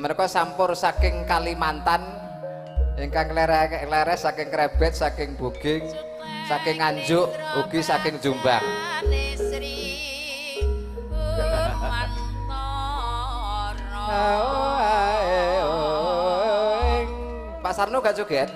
Menika sampur saking Kalimantan, ingkang leres saking Krebet, saking Buging, saking Nganjuk, ugi saking Jombang. Pak Sarno gak joget?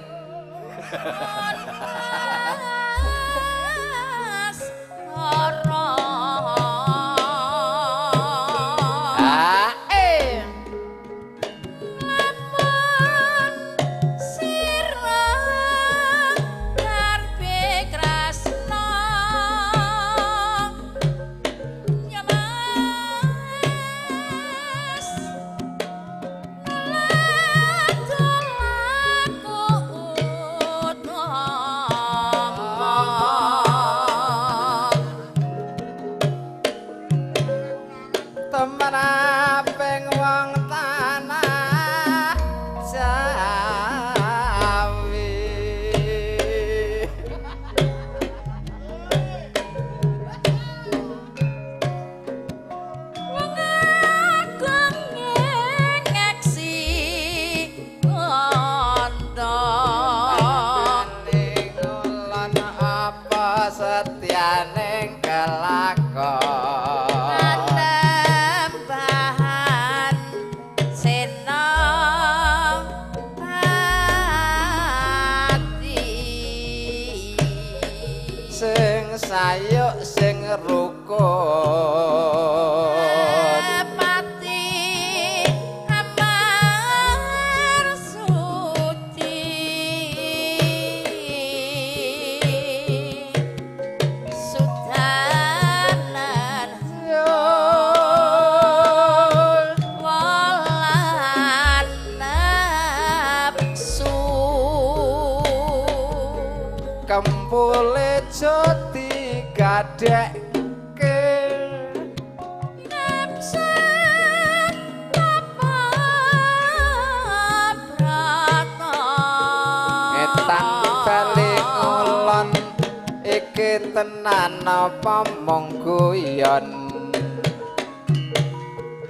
Tenan apa mung guyon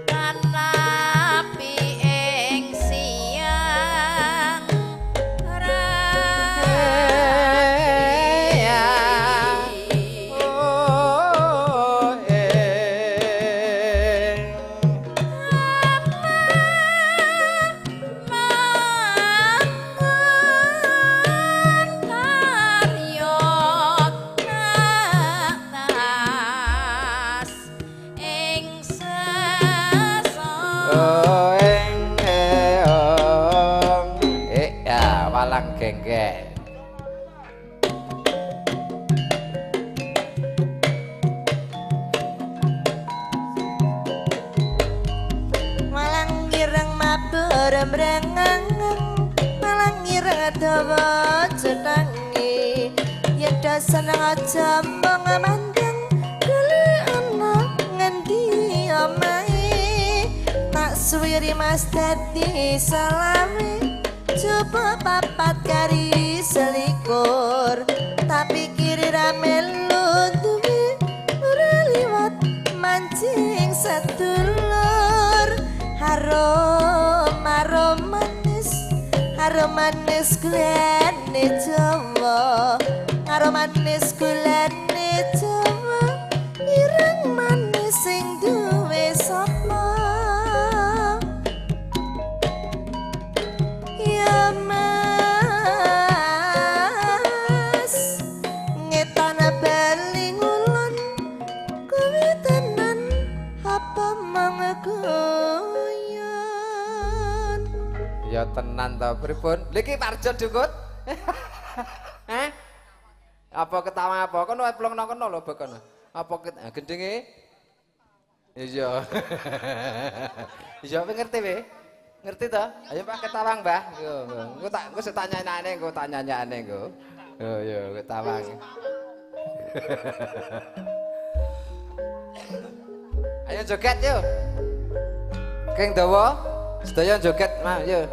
kanapi ing siang seneng aja mung mandeng golek ana ngendi omahe tak suwiri mas dadi salame coba papat kari selikur tapi kiri rame duwe ora liwat mancing sedulur harum harum manis harum manis gulane Jawa harum manis gulane Jawa ireng manis sing duwe sapa ya mas ngetan bali ngulon kuwi tenan apa mung guyon ya tenan to pripun lha iki Parjo Dukut. Hah? Apa ketawa apa? Kono plongno kono lho kono. Apa gendinge? Iya. Iya, kowe ngerti we? Ngerti to? Ayo Pak ketawang, Mbah. Yo, engko tak engko tak nyanyane, engko tak nyanyane engko. Yo yo ketawang. Ayo joget yo. Keng dawa, sedaya joget, mah yo.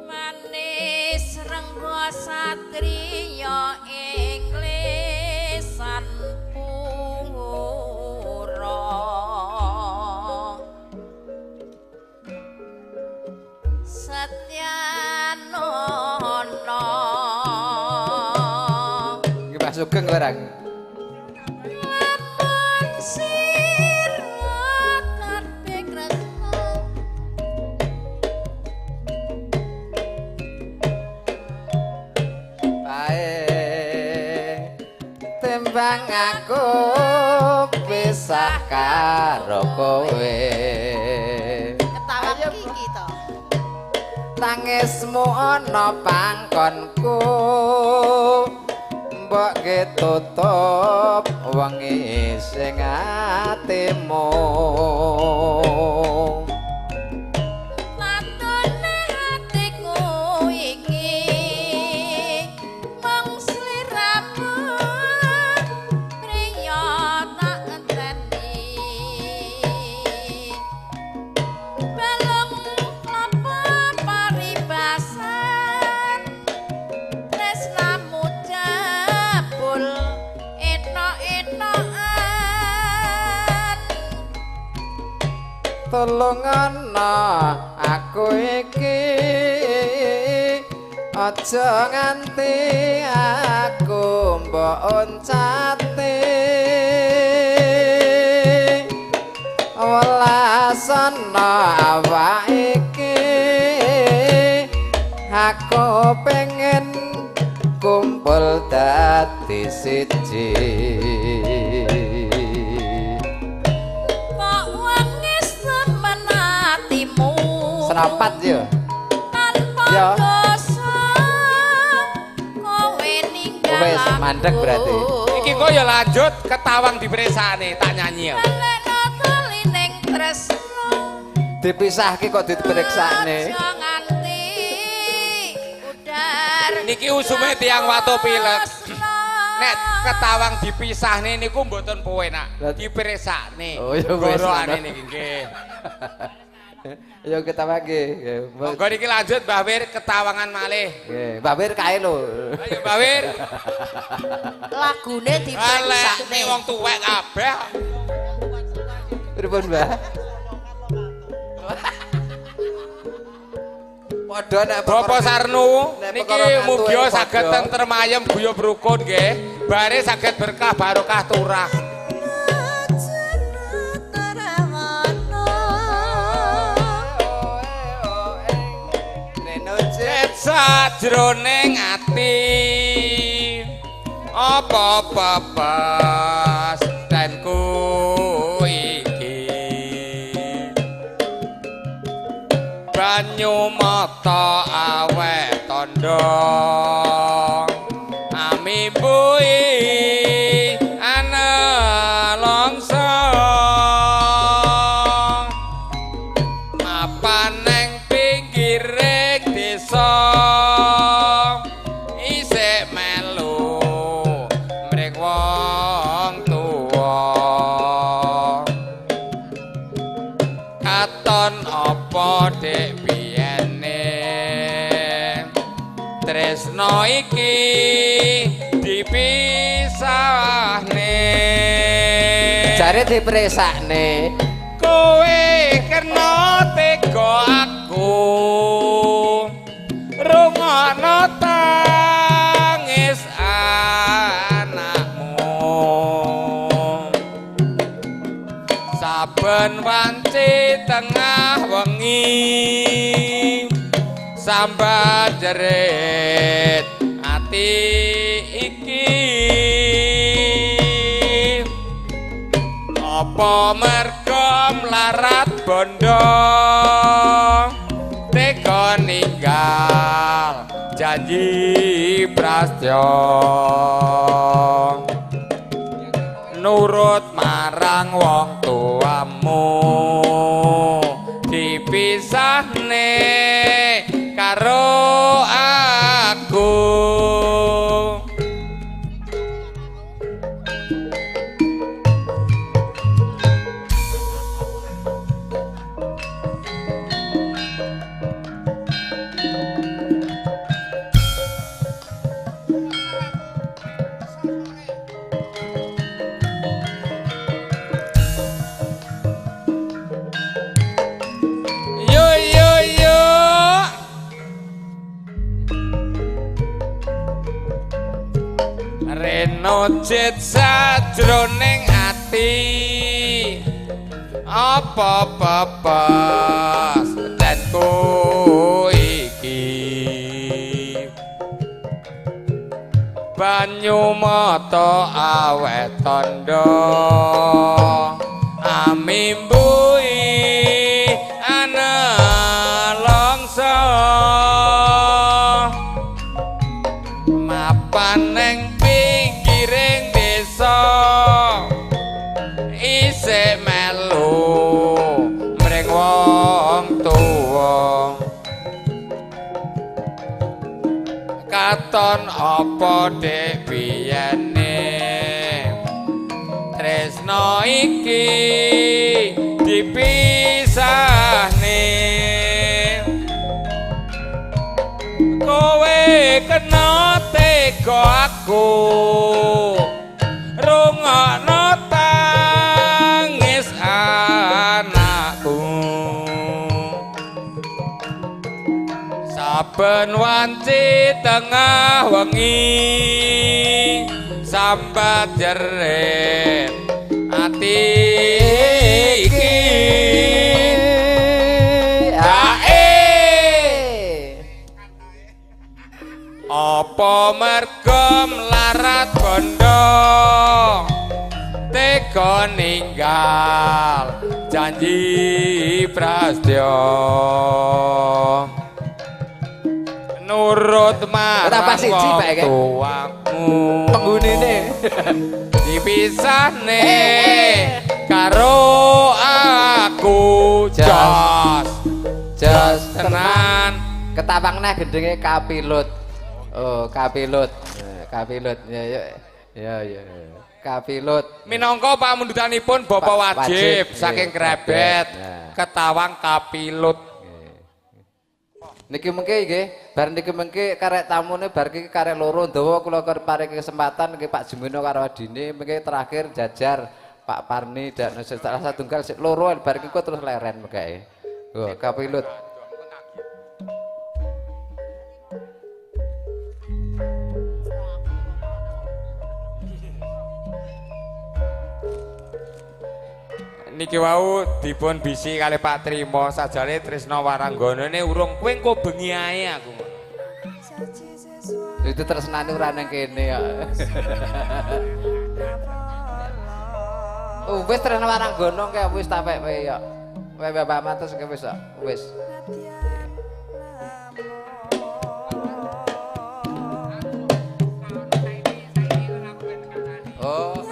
Manis renggo satriya ing lisane. barang. Lamun sira kabeh kresna Bae tembang aku pisah karo kowe. Ketawa iki to. Tangismu ana pangkonku. Mbok ge tutup wengi sing atimu. Latone atiku iki mung sliramu priya tak enteni. Balung klapa paribasan tresnamu jebul etok-etokan. Tulungana aku iki aja nganti aku mbok oncati. Welasana awak iki aku pengen kumpul dadi siji. Kok wangis temen atimu Senapat yo. Tanpa Ya. dosa kowe ninggal Wes, mandek berarti. Iki kok ya lanjut ketawang diperesane tak nyanyi ya. Balekno tali ning tresno. Dipisahke kok diperiksane. Aja nganti udar. Niki usume tiyang watu pilek. tresno. Nek ketawang dipisahne niku mboten penak. Lah- Diperesane. Oh, ya wes, Gorokane ngono. niki nggih. Ya ketawa nggih. Nggih, Mbak. Monggo niki lanjut Mbah Wir ketawangan malih. Nggih, Mbak Wir kae lho. Ayo Mbah Wir. Lagune Elek dipersakne. wong tuwek kabeh. Pripun, Mbah? Padha nek Bapak Sarnu Nek niki perkara ngantuk mugia padha. saged tentrem ayem guyub rukun nggih. Bare saged berkah barokah turah. Sajroning ati apa bebas tenku iki banyu mata awet tondo ami bui ana longso mapan neng pinggire desa isih melu mring wong tuwa katon apa dek biyene tresno iki dipisahne Jare diperesakne. Kowe kena tega aku rungokno tangis anakmu saben wanci tengah wengi sambat jerit ati iki apa mergo mlarat bondo tega ninggal janji prastya nurut marang wong tuamu dipisahne karo aku. Yo yo yo. Mujid sajroning ati apa pepes tenku iki banyu mata awet tandha amimbui ana longso mapan ning pinggiring desa isih melu mring wong tuwa katon apa dek biyene tresno iki dipisahne kowe kena tega aku rungokno tangis anakku saben wanci tengah wengi sambat jerit ati iki ae apa mergo mlarat bondo tega ninggal janji prastya nurut marang wong tuamu penghunine dipisahne karo aku jos jos tenan ketapang neh gendenge kapilut. Oh, kapilut. Kapilut. Ya ya ya ya. Kapilut. Minangka pamundutanipun Bapak Wajib saking Krebet ketawang kapilut. Niki mengke nggih, bar niki mengke karek tamune bar iki karek loro dawa kula paring kesempatan nggih Pak Jumino karo adine mengke terakhir jajar Pak Parni dan salah satunggal sik loro bar iki terus leren mengke. Oh, kapilut. Niki wau dipun bisi kali Pak Trimo sajane Tresna Warangganane urung kowe engko bengi ae aku. Itu tresnane ora nang kene kok. Oh, wis Tresna Waranggana kae wis ta pek kowe yo. Kowe Bapak Mantus wis kok. Wis. Oh.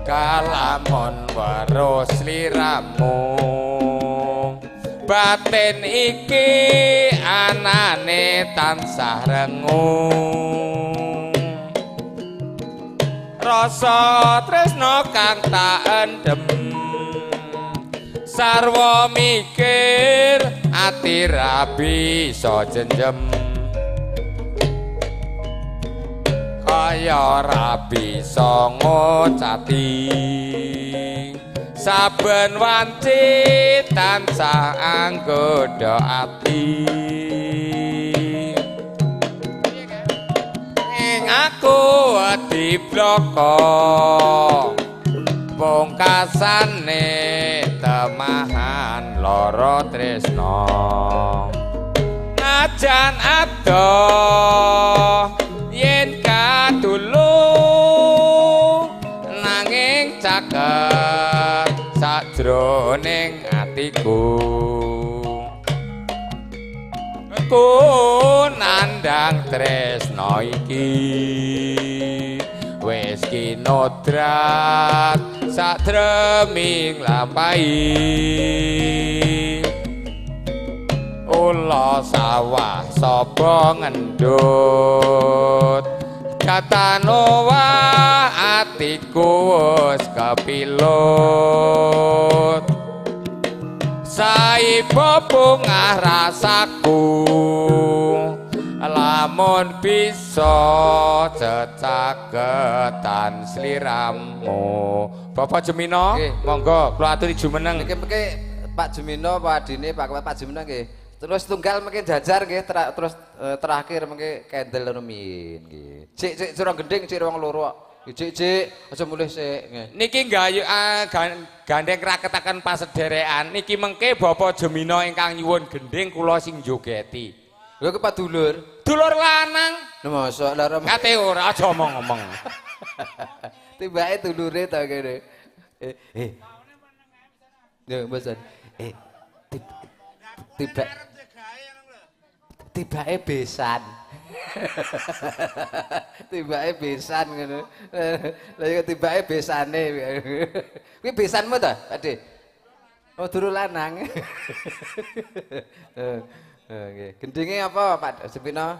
Kalamon weruh sliramu batin iki anane tansah rengung rasa tresna kang tak endem sarwa mikir ati ra bisa jenjem kaya ora bisa ngocati saben wanci tansah anggodha ati ing aku dibloko pungkasane temahan lara tresna najan adoh yen kadulu nanging caket sajroning atiku ku nandang tresna iki wis kinodrat sadreming lampahi ula sawah sapa ngendut katanowa atiku wis kepilut saibo bungah rasaku lamun bisa cecaketan sliramu. Bapak Jumino, monggo kula aturi jumeneng. Niki mengke Pak Jumino, Pak Adine, Pak Jumino nggih. Terus tunggal mungkin jajar nggih, terus terakhir mungkin kendel rumiyin nggih. Cik cik curang gending cik wong loro kok. Cik cik aja mulih sik nggih. Niki gayeng gandeng raketaken pasederekan niki mengke Bapak Jemino ingkang nyuwun gending kula sing jogeti. Lho ki padulur. Dulur lanang. Lho mosok lara. Kate ora aja omong-omong. Tibake dulure ta kene. Eh. Lho mboten. Tiba tibake besan. Tibake besan ngono. Lah ya tibake besane. Kuwi besanmu ta, Pakde? Oh, dulur lanang. Nggih. Gendinge apa, Pak Sepino?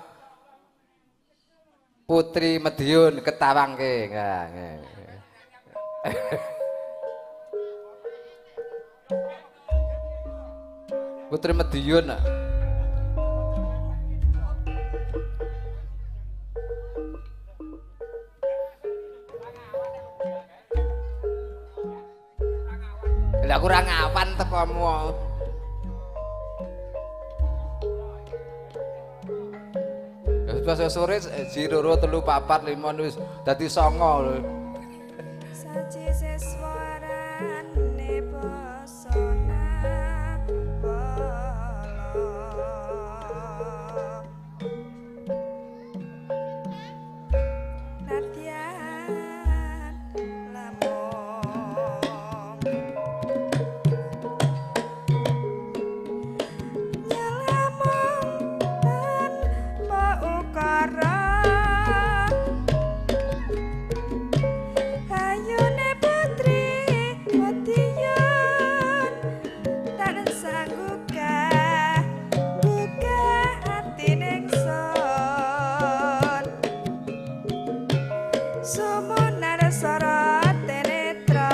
Putri Madiun ketawangke. Nggih. Putri Madiun. Lah kurang awan tekomu. Wis sore 1 2 3 4 5 wis dadi 9 lho. Saji seswarane pesona bala. Nadyan lamung nyelamung tanpa ukara hayune putri Madiun tan sanggup buka ati ningsun sumunar sorot netra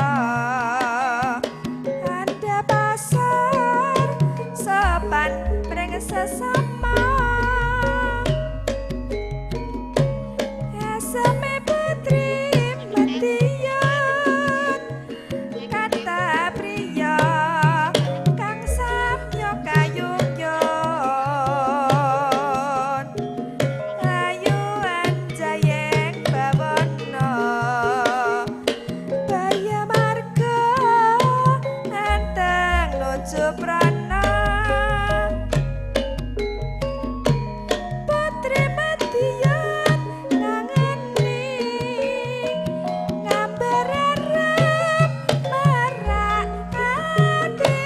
anda pasar sopan mring sesama eseme putri Madiun kata priya kang samya kayungyon ayu anjayeng bawana baya marga anteng nuju prana Putri Madiun ngangeni ngabar-arep marak ati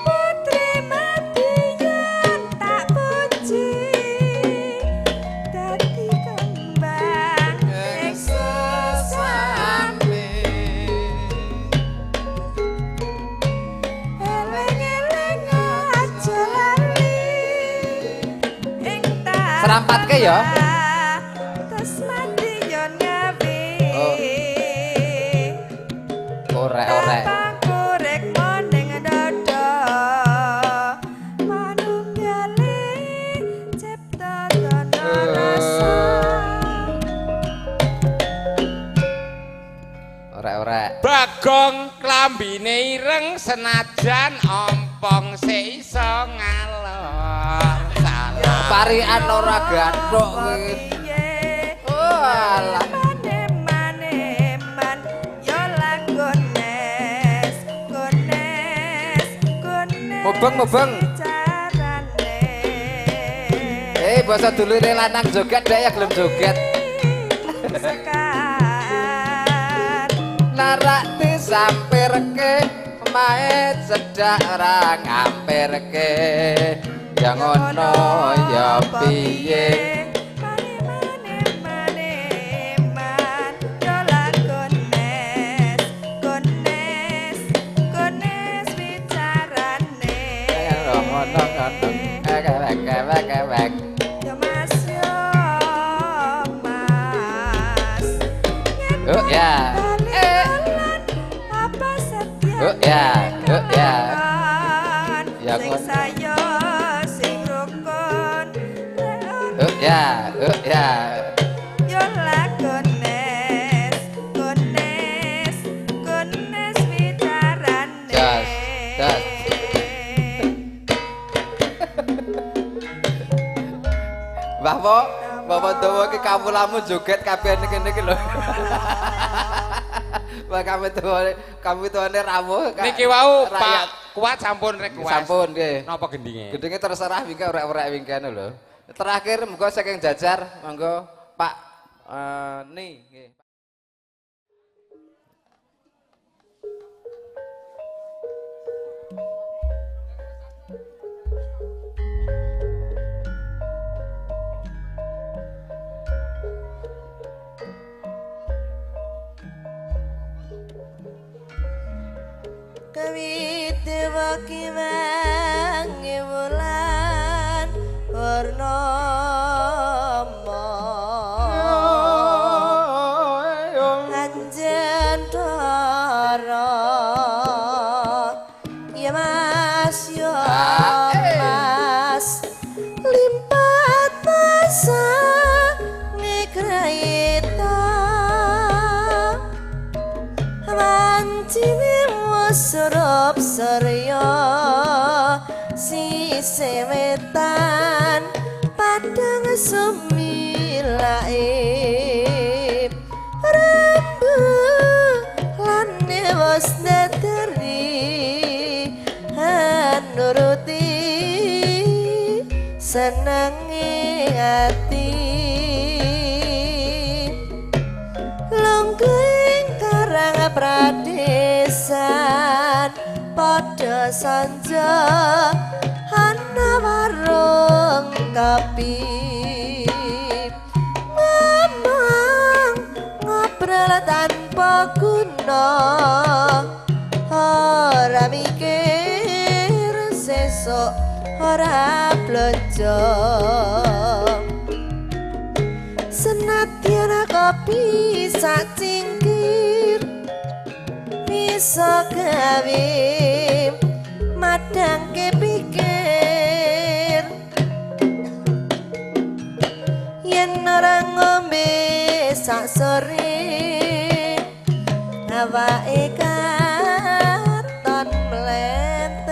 Putri Madiun tak puji dadi kembang ing sesami eling-eling aja lali ing Serampatke ya. Tes Madiun ngawi Oh. Orek-orek. Tapangkurek moning dada manunggale cipta dana rasa Orek-orek. Bagong klambine ireng senajan ompong sik iso ngalor. Salah. Parikan ora gathuk kuwi. Oh alah. Mane-mane-man yo lagones gones gones Mubeng, mubeng. carane. Basa dulure lanang joget dek ya gelem joget. Sekar Narak disampirke mae cedak ora ngampirke. Ya ngono ya piye. Mane mane mane man yo lagones gones gones bicarane. Ngono ngono. Ek ek ek ek. Yo Mas yo Mas. Oh ya. Eh. Apa setia Oh ya, oh ya. Ya sing ngono. saya sing rukun. Oh ya, oh ya. Yo lagones gones gones bicarane. Jos, jos. Mbah Po, Bapak dawa iki kawulamu joget kabeh kene iki lho. Mbah kami tuwane rawuh. Niki wau Pak Kuat sampun request. Sampun nggih. Napa gendinge? Gendinge terserah wingke orek-orek wingkene lho. Terakhir monggo saking jajar monggo Pak Ni nggih. Kawit waki wangi wulan purnama anjen dara ya mas ya mas limpat masa ngekraita wancine surup surya sisih wetan padang sumilae rembulan wis nederi nuruti senenge ati lungguh karang pradesan padha sanja ana warung kopi ngomong ngobrol tanpa guna ora mikir sesuk ora blonjo senadyan kopi sak cingkir bisa gawe madangke pikir yen ora ngombe sak sore awake katon mlentere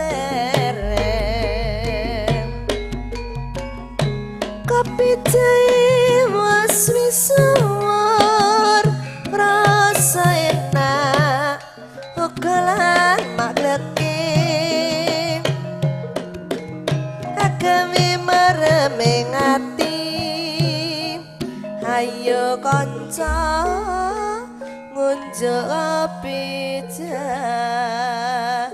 kopi jahe wis misuwur rasa enak ugelan makleke agawe mereming ati ayo kanca ngunjuk kopi jahe.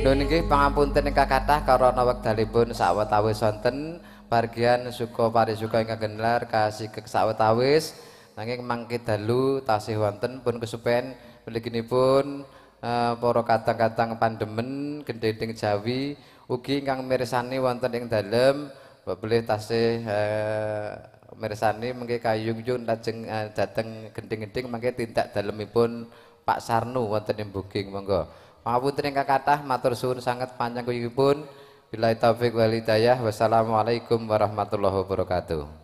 Lho niki pangapunten ingkang kathah karana wekdalipun sawetawis wonten pargian suka parisuka ingkang gelar kasikek sawetawis nanging mangke dalu tasih wonten pun kesupen mliginipun para kadang-kadang pandemen gendhing Jawi ugi ingkang mirsani wonten ing dalem mbok bilih tasih mirsani mengke kayung-yung lajeng dhateng gendhing-gendhing mangke tindak dalemipun Pak Sarnu wonten ing Buging monggo. Pangapunten ingkang kathah matur suwun sanget panjang kuyipun. Billahi taufik wal hidayah. Wassalamualaikum warahmatullahi wabarakatuh.